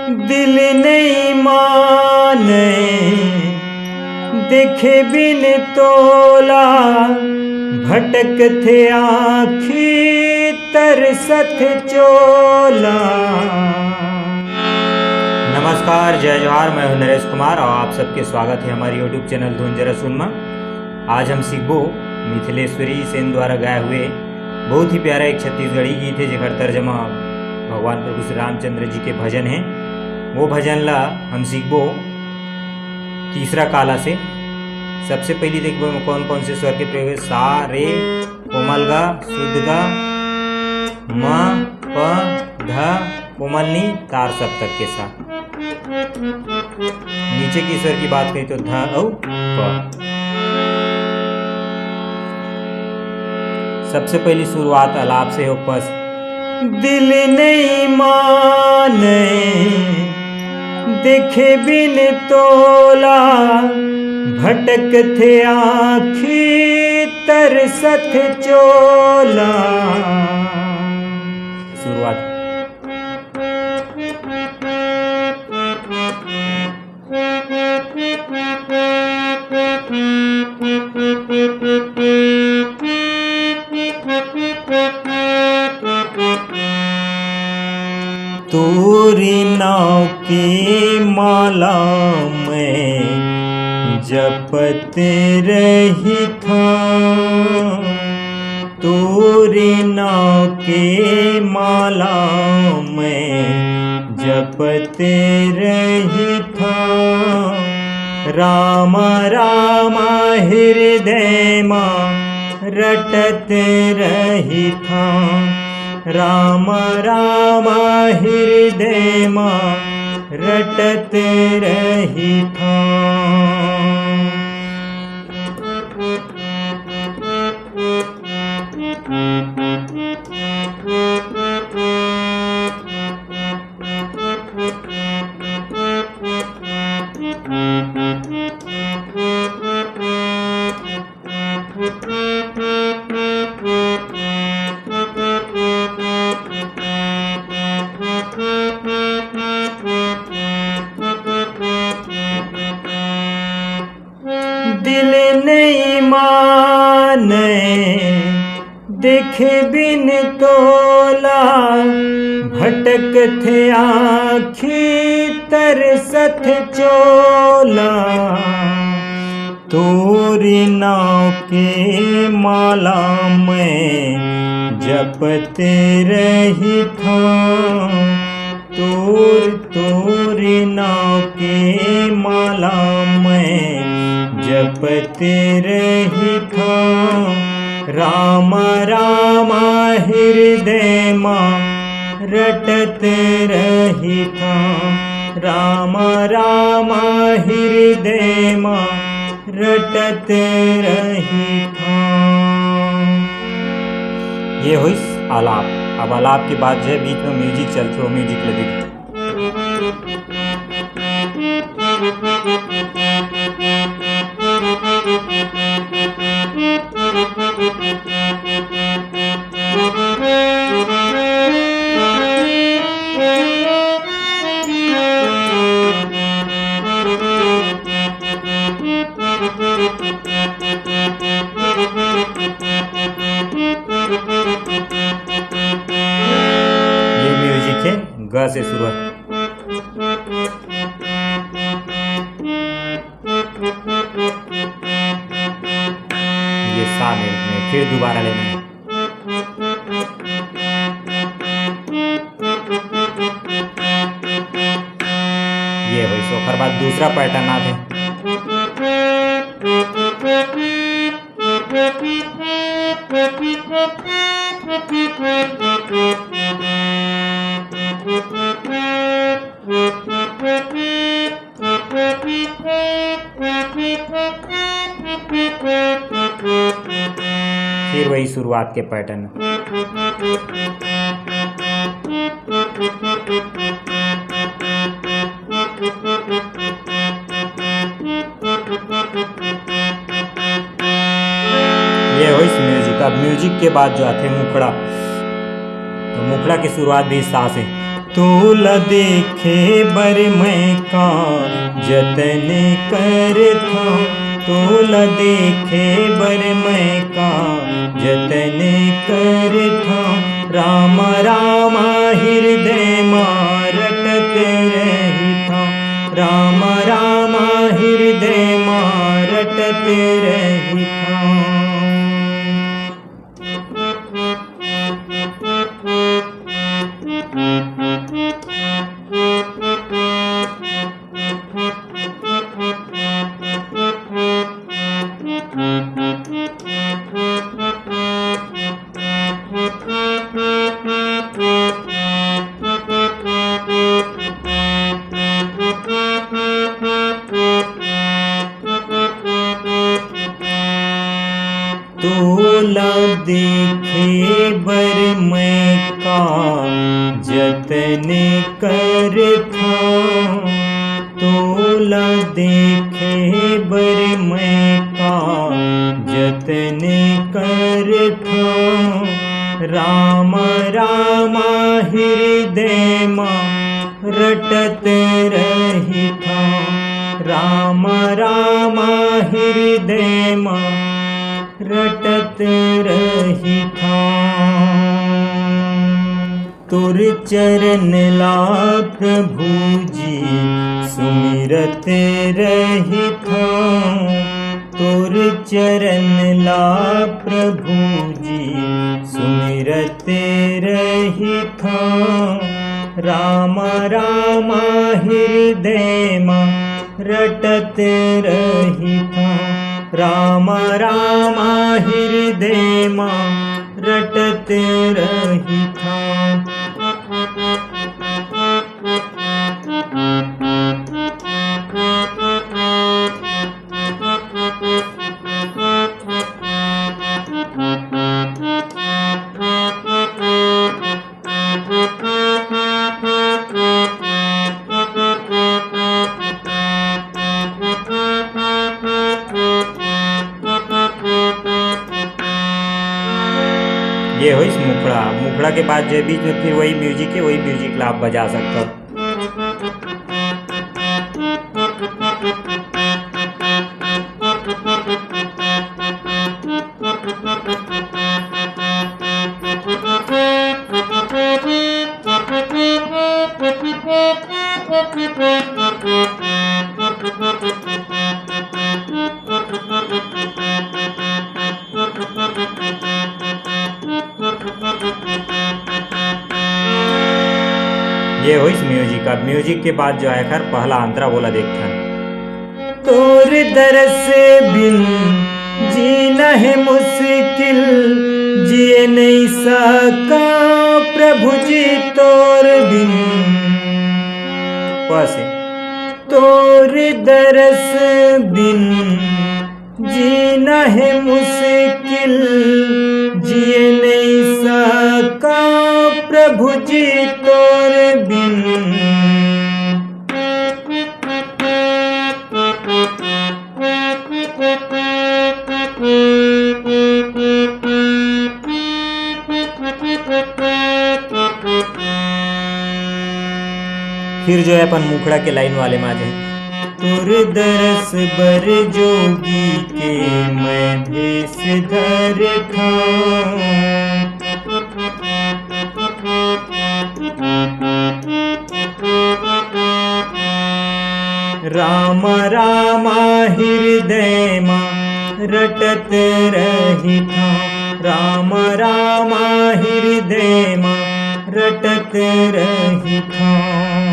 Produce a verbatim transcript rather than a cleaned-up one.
दिल नइ माने देखे बिन तोला, भटकथे आँखी तरसत चोला। नमस्कार, जय जोहार, मैं हूं नरेश कुमार और आप सबके स्वागत है हमारे YouTube चैनल धुन जरा सुन मा। आज हम सीखबो मिथिलेश्वरी सेन द्वारा गाए हुए बहुत ही प्यारा एक छत्तीसगढ़ी गीत है, जेकर तर्जमा भगवान प्रभु श्री रामचंद्र जी के भजन है। वो भजन ला हम सीखबो तीसरा काला से। सबसे पहली देखबो एमा कौन कौन से स्वर के प्रयोग है। सा, रे, कोमल गा, शुद्ध गा, म, प, ध, कोमल नी, तार सप्तक के सा। नीचे के स्वर की बात करी तो ध अउ प। सबसे पहली शुरुआत अलाप से हो पस। दिल नइ माने देखे बिन तोला, भटकथे आँखी तरसत चोला। शुरुआत। तोरे नाव के माला मैं जपत रहिथंव, तोरे नाव के माला मैं जपत रहिथंव। राम राम हृदय मा रटत रहिथंव, राम राम हृदय मा रटत रहिथंव। दिल नइ माने देखे बिन तोला, भटकथे आँखी तरसत चोला। तोरे नाव के माला मैं जपत रहिथंव, तोर, तोरे नाव के माला मैं जपत रहिथंव। राम राम हृदय मा रटत रहिथंव, राम राम हृदय मा रटत रहिथंव। ये होइस आलाप। अब आलाप के बाद जो है बीच में music चलथे, वो music ल देखो। ये music है ग से शुरुआत। ये सा में, में फिर दोबारा लेना है। ये होइस, ओकर बाद दूसरा pattern आथे। फिर वही शुरुआत के pattern। ये होइस music। अब music के बाद जो आथे मुखड़ा, तो मुखड़ा के शुरुआत भी सा से। तोला देखे बर मैं का जतन करथौं, तोला देखे बर मैं का जतन करथौं। राम राम हृदय मा रटत रहिथौं, राम राम हृदय मा रटत रहिथौं। तोला देखे बर मैं का जतन करथौं, तोला देखे बर मैं का जतन करथौं। राम राम हृदय मा रटत रहिथौं, राम राम हृदय मा रटत रहिथौं। तोर चरण ला प्रभु जी सुमिरत रहिथौं, तोर चरण ला प्रभु जी सुमिरत रहिथौं। राम राम हृदय मा रटत रहिथौं, राम राम हृदय मा रटत रहिथौं। ये होइस मुखड़ा। मुखड़ा के बाद जो बीच में फिर वही म्यूजिक है, वही म्यूजिक ला आप बजा सकते हो। ये होइस म्यूजिक। अब म्यूजिक के बाद जो है खर पहला अंतरा बोला देखथन। तोर दरस बिन जीना है मुश्किल, जिए नहीं सका प्रभु जी तोर बिन। बस। तोर दरस बिन जीना है मुश्किल, जिए नहीं सका प्रभु जी तोर बिन। फिर जो है अपन मुखड़ा के लाइन वाले में आ जाए। तोर दरस बर जोगी के मैं भेष धरथौं। राम राम हृदय मा रटत रहिथौं, राम राम हृदय मा रटत रहिथौं।